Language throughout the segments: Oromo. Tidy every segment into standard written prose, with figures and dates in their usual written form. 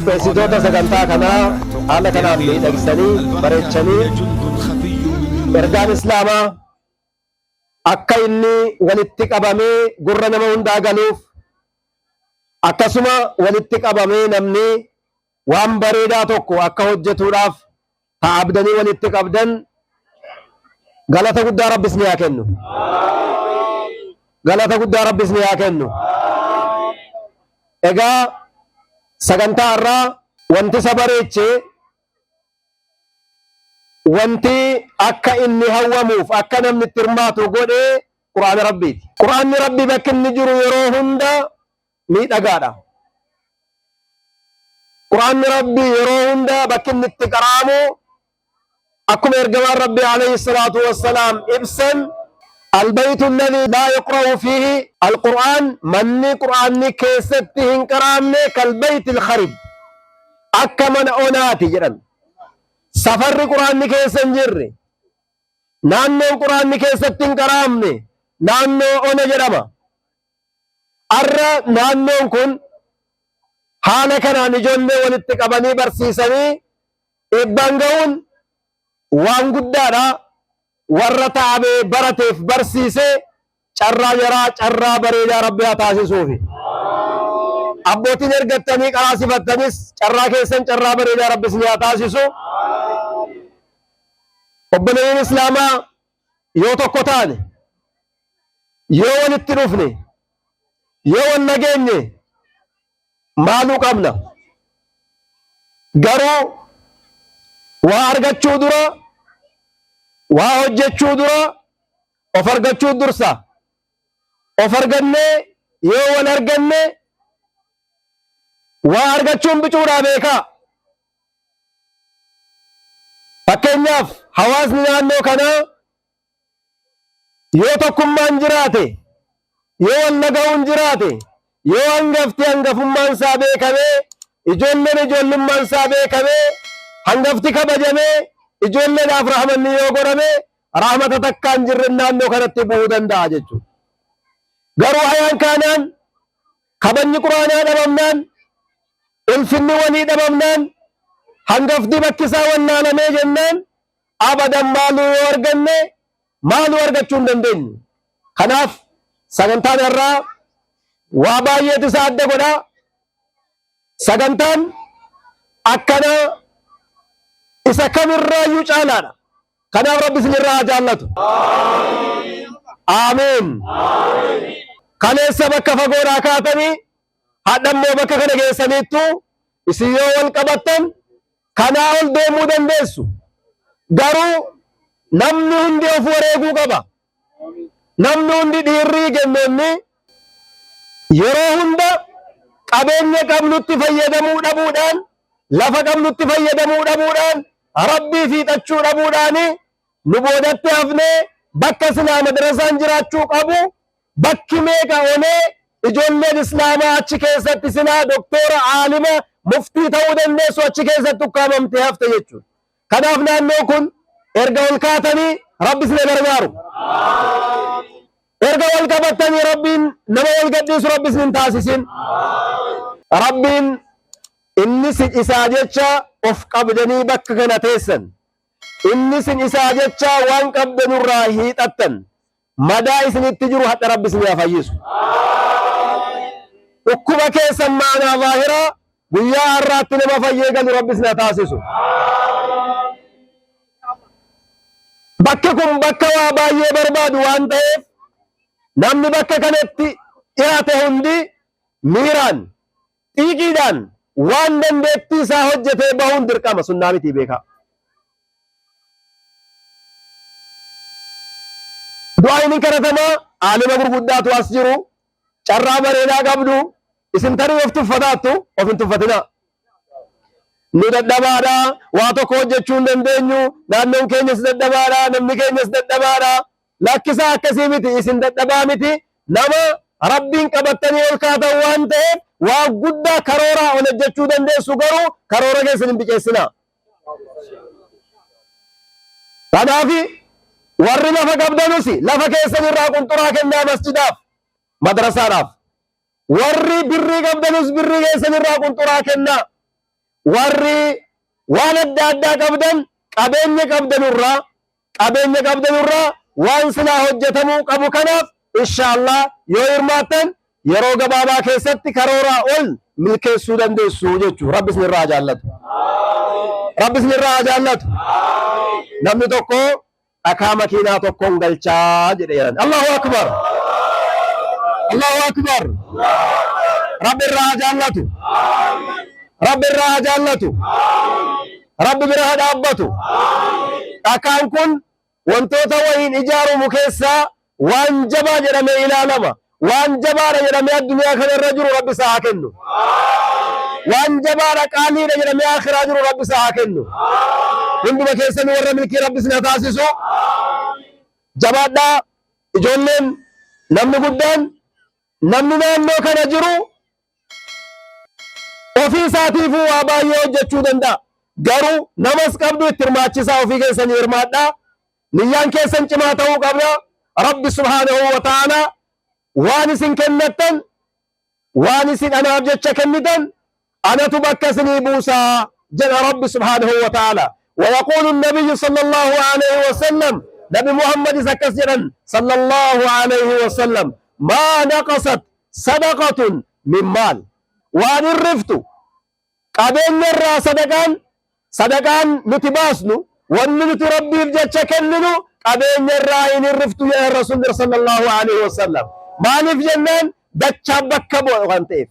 Qopheessitoota sagantaa kanaa haala kanaan miidhagsanii bareechanii ergaan Islaamaa akka inni walitti qabamee gurra nama hundaa galuuf akkasuma walitti qabamee namni waan bareedaa tokko akka hojjetuudhaaf taa'abdanii walitti qabdan galata guddaa Rabbis ni haa kennu. Galata guddaa Rabbis ni haa kennu. Egaa sagantaa irraa wanti isa bareeche, wanti akka inni hawwamuuf akka namni itti hirmaatu godhe Qur'aana Rabbiiti. Qur'aanni Rabbii bakki inni jiru yeroo hunda miidhagaadha. Qur'aanni Rabbii yeroo hunda bakki inni itti qara'amu akkuma ergamaan Rabbii alayhi salaatu wassalaam ibsan, albaytu alladhi laa yuqra'u fiihi alqur'aan, manni qur'aanni keessatti hin qara'amne, kalbayti alkharib, akka mana onaati jedhan. Safarri qur'aanni keessa hin jirre, naannoon qur'aanni keessatti hin qara'amne naannoo ona jedhama. Arra naannoon kun haala kanaan ijoollee walitti qabanii barsiisanii eebbaan ga'uun waan guddaadha. Warra taa'ee barateef barsiise carraa jaraa carraa bareedaa Rabbi haa taasisuufi. Abbootiin ergattanii qaraasifattanis carraa keessan carraa bareedaa Rabbi isin haa taasisu. Obboleeyyiin Islaamaa, yoo tokko taane, yoo walitti dhufne, yoo wal nageenye maaluu qabna? Garuu waa argachuu dura, waa hojjechuu dura of argachuu dursa. Of argannee yoo wal arganne waa argachuun bicuudhaa beekaa. Fakkeenyaaf, hawaasni naannoo kanaa yoo tokkummaan jiraate, yoo wal dhaga'uun jiraate, yoo hangafti hangafummaan isaa beekamee, ijoolleen ijoollummaan isaa beekamee, hangafti kabajamee, ijoolleedhaaf rahmanni yoo godhame, rahmata takkaan jirre naannoo kanatti bu'uu danda'a jechuudha. Garuu hayaan kaanaan, kabajni quraanaa dhabamnaan, ulfinni walii dhabamnaan, hangafti bakki isaa wallaalamee jennaan, abadan maaluu yoo arganne maaluu argachuu hin dandeenyu. Kanaaf sagantaan har'aa waa baay'eetu isa adda godha. Sagantaan akkanaa isa kamirraayyuu caalaadha. Kanaaf Rabbi isinirraa haa jaallatu. Aamiin. Kaleessa bakka fagoodhaa kaatanii hadha immoo bakka kana geessaniittu, isin yoo wal qabattan kanaa ol deemuu dandeessu. Garuu namni hundi of wareeguu qaba. Namni hundi, dhiirrii gennoonni, yeroo hunda qabeenya qabnutti fayyadamuu dhabuudhaan, lafa qabnutti fayyadamuu dhabuudhaan, Rabbii fiixachuu dhabuudhaan nu boodatti hafnee, bakka silaa madrasaan jiraachuu qabu bakki meeqa onee, ijoolleen Islaamaa achi keessatti silaa doktora, aalima, muftii ta'uu dandeessu achi keessatti ukkaamamtee hafte jechuudha. Kanaaf naannoon kun erga ol kaatanii Rabbi isin gargaaru. Erga wal qabattanii Rabbiin nama wal gadhiisu Rabbi isin hin taasisin. Rabbiin inni isin isaa jecha of qabdanii bakka kana teessan. Inni isin isaa jecha waan qabdanurraa hiixattan. Madaa isinitti jiru hadha Rabbi isin haa fayyisu. Dhukkuba keessan maanaa zaahiraa guyyaa har'aatti nama fayyee galu Rabbi isin haa taasisu. Bakki kun bakka waa baay'ee barbaadu waan ta'eef, namni bakka kanatti dhiyaate hundi miiraan, xiiqiidhaan waan dandeettii isaa hojjetee bahuun dirqama, sunnaa miti beekaa. Du'aayin hin kadhatamaa, aalima gurguddaatu as jiru, carraa bareedaa qabdu, isin tarii of tuffataattu, of hin tuffatinaa. Nu dadhabaadha, waa tokko hojjechuu hin dandeenyu, naannoon keenyas dadhabaadha, namni keenyas dadhabaadha. Lakkisaa, akkasii miti, isin dadhabaa miti, nama Rabbiin qabattanii ol kaatan waan ta'eef waa guddaa karooraa ol hojjechuu dandeessu, garuu karoora keessan hin biceessinaa. Kanaaf warri lafa qabdanus lafa keessan irraa qunxuraa kennaa masjidaaf, madrasaadhaaf. Warri birrii qabdanus birrii keessan irraa qunxuraa kennaa. Warri waan adda addaa qabdan, qabeenya qabdanurraa, qabeenya qabdanurraa waan silaa hojjetamuu qabu kanaaf inshaallah yoo hirmaattan yeroo gabaabaa keessatti karooraa ol milkeessuu dandeessu jechuudha. Rabbi isinirraa haa jaallatu. Rabbi isinirraa haa jaallatu. Namni tokko dhakaa makiinaa tokkoon galchaa jedhe jedhan. Allahu Akbar. Allahu Akbar. Rabbi irraa haa jaallatu. Rabbi irraa haa jaallatu. Rabbi bira haa dhaabbatu. Dhakaan kun wantoota wayiin ijaaramu keessaa waan jabaa jedhamee ilaalama. Waan jabaadha jedhamee addunyaa kana irra jiru Rabbi isaa haa kennu. Waan jabaadha, qaaliidha jedhamee akhiraa jiru Rabbi isaa haa kennu. Hunduma keessan warra milkii Rabbi isin haa taasisu. Jabaadhaa ijoolleen, namni guddaan, namni naannoo kana jiru ofii isaatiifuu waa baay'ee hojjechuu danda'a. Garuu namas qabdu itti hirmaachisaa, ofii keessanii hirmaadhaa. Niyyaan keessan cimaa ta'uu qabna. Rabbi subhaanahu wa ta'ala waan isin kennattan, waan isin anaaf jecha kennitan anatu bakka isinii buusaa jedha Rabbi subhaanahu wa ta'ala. ويقول النبي صلى الله عليه وسلم، نبي محمد akkas jedhan صلى الله عليه وسلم: ما نقصت صدقة من مال. Waan hirriftu qabeenya irraa sadaqaan, sadaqaan nuti baasnu, wanni nuti Rabbiif jecha kenninu qabeenya irraa hin hirriftu jedhan Rasuulli صلى الله عليه وسلم. Maaliif jennaan dachaa bakka bu'a waan ta'eef.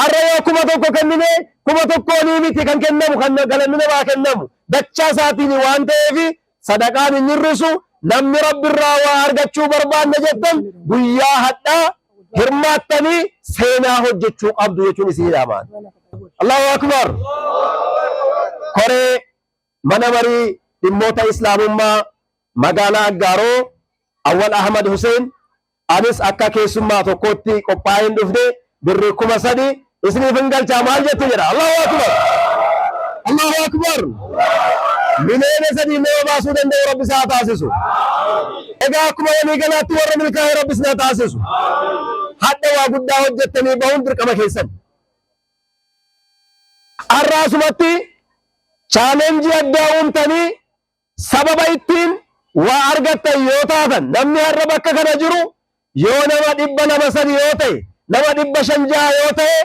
Arra yoo 1000 kennine, 1000nii miti kan kennamu, kan galanni namaa kennamu dachaa isaatiin waan ta'eef sadaqaan hin hir'isu. Namni Rabbi irraa waa argachuu barbaanne jettan guyyaa hadhaa hirmaattanii seenaa hojjechuu qabdu jechuun isin dhaamaan. Allahu Akbar. Koree mana marii dhimmoota islaamummaa magaalaa Aggaaroo, Awwal Ahmad Hussein, anis akka keessummaa tokkotti qophaa'een dhufne, birrii 3000 isiniif hin galchaa, maal jettu jedha. Allahu Akbar. Allahu Akbar. 3 million nama baasuu danda'u Rabbi isaa taasisu. Egaa akkuma walii galaatti warra milkaa'e Rabbi isin taasisu. Hadha waa guddaa hojjettanii bahuun dirqama keessan. Har'a asumatti challenge addaa uumtanii sababa ittiin waa argattan yoo taatan, namni har'a bakka kana jiru yoo nama 200 3 yoo ta'e, nama 500 6 yoo ta'e,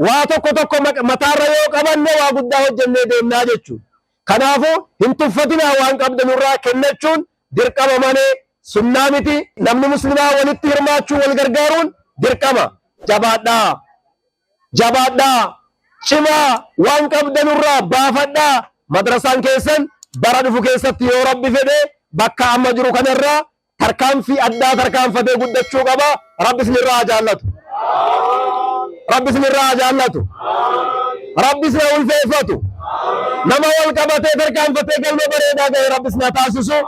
waa tokko tokko mataarra yoo qabanne waa guddaa hojjennee deemnaa jechuudha. Kanaafuu hin tuffatinaa, waan qabdanurraa kennachuun dirqama malee sunnaa miti. Namni muslimaa walitti hirmaachuu, wal gargaaruun dirqama. Jabaadhaa. Jabaadhaa. Cimaa, waan qabdanurraa baafadhaa. Madrasaan keessan bara dhufu keessatti yoo Rabbi fedhe bakka amma jiru kanarraa tarkaanfii addaa tarkaanfatee guddachuu qaba. Rabbi isinirraa haa jaallatu. Rabbi isinirraa haa jaallatu. Rabbi isin haa ulfeeffatu. Nama wal qabatee tarkaanfatee galma bareedaa gahe Rabbi isin haa taasisu.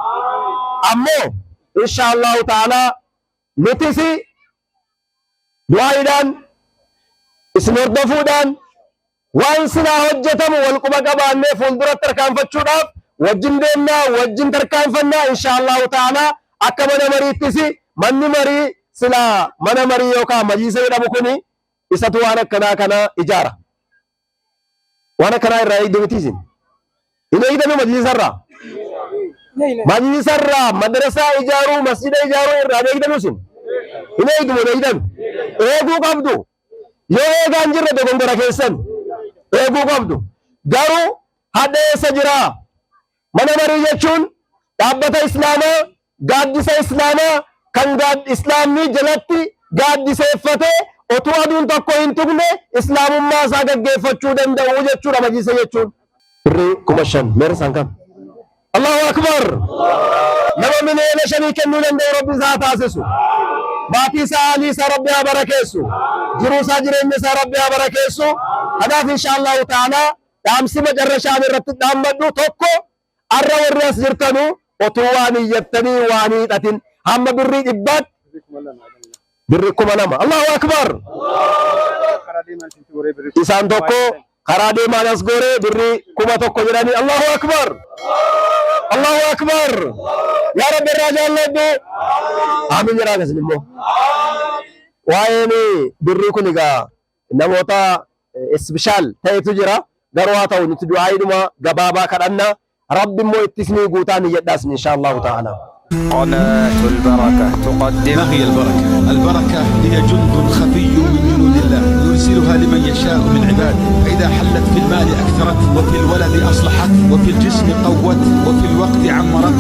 Ammoo insha Allahu ta'ala nutis du'aayiidhaan isin hordofuudhaan waan silaa hojjetamu wal quba qabaannee fuulduratti tarkaanfachuudhaaf wajjin deemnaa, wajjin tarkaanfannaa insha Allahu ta'ala. Akka mana mariittis, manni marii silaa mana marii yookaan majlisa jedhamu kuni isatu waan akkanaa kana ijaara. Waan akkanaa irraa eegdu miti isin. Hin eegdanu majlisa irraa. Majlisa irraa madrasaa ijaaruu, masjida ijaaruu irraa hin eegdanu isin. Hin eegdu moo hin eegdanu? Eeguu qabdu. Yoo eegaa hin jirre dogongora keessan, eeguu qabdu. Garuu hadha eessa jiraa? Mana marii jechuun dhaabbata islaamaa, gaaddisa islaamaa kan islaamni jalatti gaaddiseeffatee otuu aduun tokko hin tuqne islaamummaa isaa gaggeeffachuu danda'u jechuudha majlisa jechuun. Birrii 5000 meera isaan kam? Allahu Akbar! Nama 5 million kennuu danda'u Rabbi isaa taasisu. Maatii isaa, haalii isaa Rabbi haa barakeessu. Jiruu isaa, jireenya isaa Rabbi haa barakeessu. Kanaaf insha Allahu ta'ala dhaamsi macarrashaan irratti dhaammadhu tokko, arra warri as jirtanu otuu waan iyyattanii waan hiixatin hamma birrii 100tti, birrii 2000. Allahu Akbar! Isaan tokko karaa deemaan as gooree birrii 1000 jedhanii. Allahu Akbar! Allahu Akbar! Yaa Rabbi irraa jaalladhu. Aamin jedhaa kasin immoo. Waa'een birrii kun egaa namoota special ta'etu jira. Garuu haa ta'u nuti du'aayiidhuma gabaabaa kadhanna. Rabbi immoo itti isinii guutaa niyyadhaas insha Allahu ta'ala. قناة البركة تقدم. ما هي البركة؟ البركة هي جند خفي من جنود الله يرسلها لمن يشاء من عباده، فإذا حلت في المال أكثرت، وفي الولد أصلحت، وفي الجسم قوت، وفي الوقت عمرت.